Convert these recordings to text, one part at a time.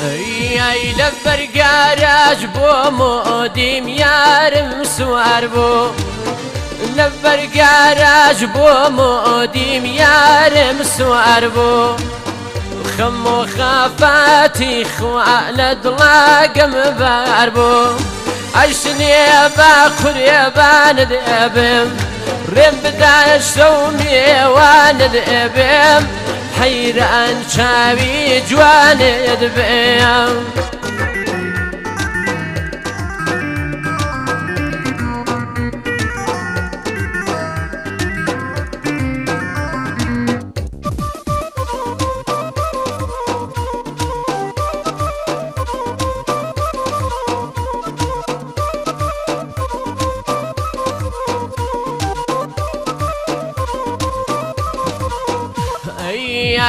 ئەی لەبەر گاراج بۆ مۆدیم یارم سوار بوو لەبەر گاراج بۆ مۆدیم یارم سوار بوو خەم و خەفاتی خوا لە دڵاگەم بار بوو ئەشنێ با قورێبانت ئەبم ڕێم بدایە شەو مێوانت ئەبم حەیران چاوی جوانت بێم.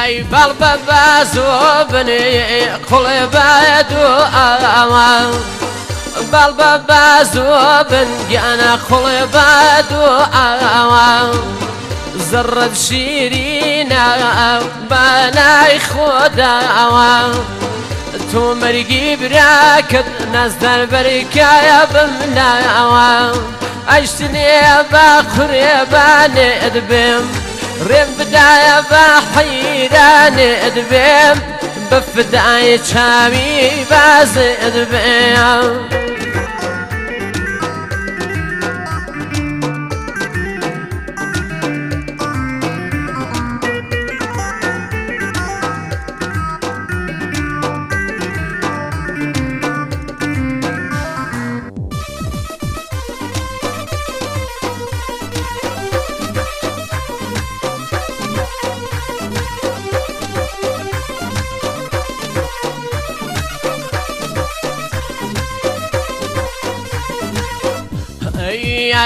ئەی باڵ بە بازۆ بنێ قوڵێ بە دوو ئاوا باڵ بە بازۆ بن گیانە قوڵێ بە دوو ئاوا زەڕەت شیرینە بەلای خۆداوە تۆ مەرگی براکەت نازدار بەرکایە بمناوە ئەشتنێ بە قورێبانێت بم ڕێم بدایە بە حەیرانێت بێم بە فدای چاوی بازێت بێم.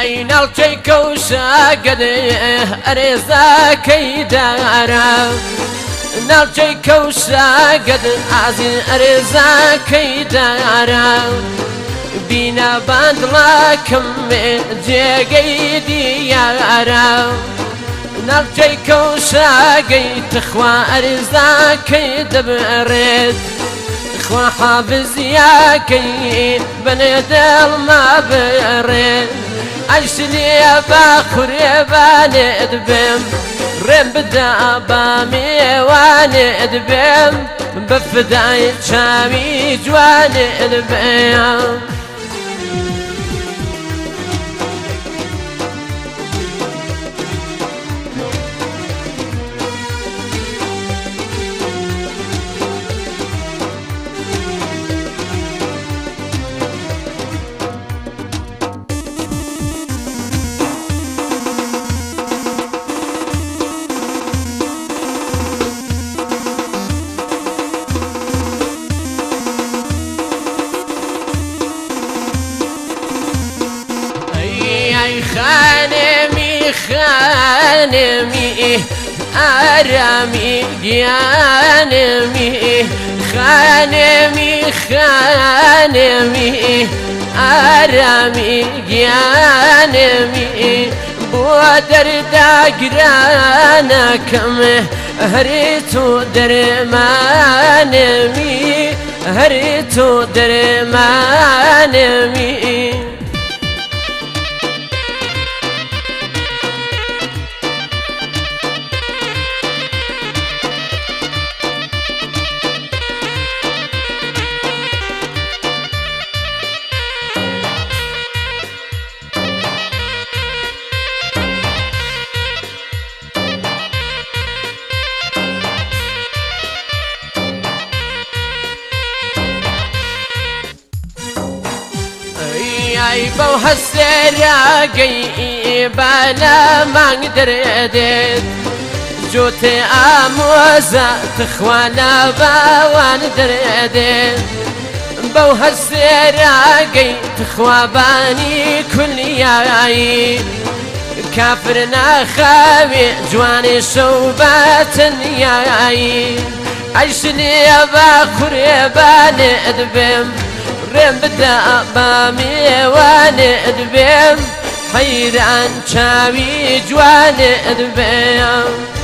ئەی ناڵچەی کەوشاگەدێ ئەرێزاکەی دارە ناڵچەی کەوشاگەد ئازین ئەرێزاکەی دارە بینا باندڵاکەم جێگەی دیارە ناڵچەی کەوشاگەی تخوا ئەرزاکەی دەبڕێت خوا حافزیاکەی بنێ دڵما بڕێت ئەشنێ با قورێبانێت بم ڕێم بدا با مێوانێت بم بە فدای چاوی جوانێت بم. ئەی خانمی خانمی ئارامی گیانمی خانمی خانمی ئارامی گیانمی بۆ دەرداگرانەکەم هەری تۆ دەرمانمی هەری تۆ دەرمانمی. ئەی بەو هەستێراگەی با لە مانگ دەرێدێت جوتێ ئامۆزە تخوا لە باوان دەرێدێت بەو هەستێراگەی تخوابانی کولیایی کافر ناخاوێ جوانێ شەو باتنیایی ئەیشنێ بە قورێبانێت بم ڕێم بدە بە مێوانێت بێم حەیران چاوی جوانێت بێم.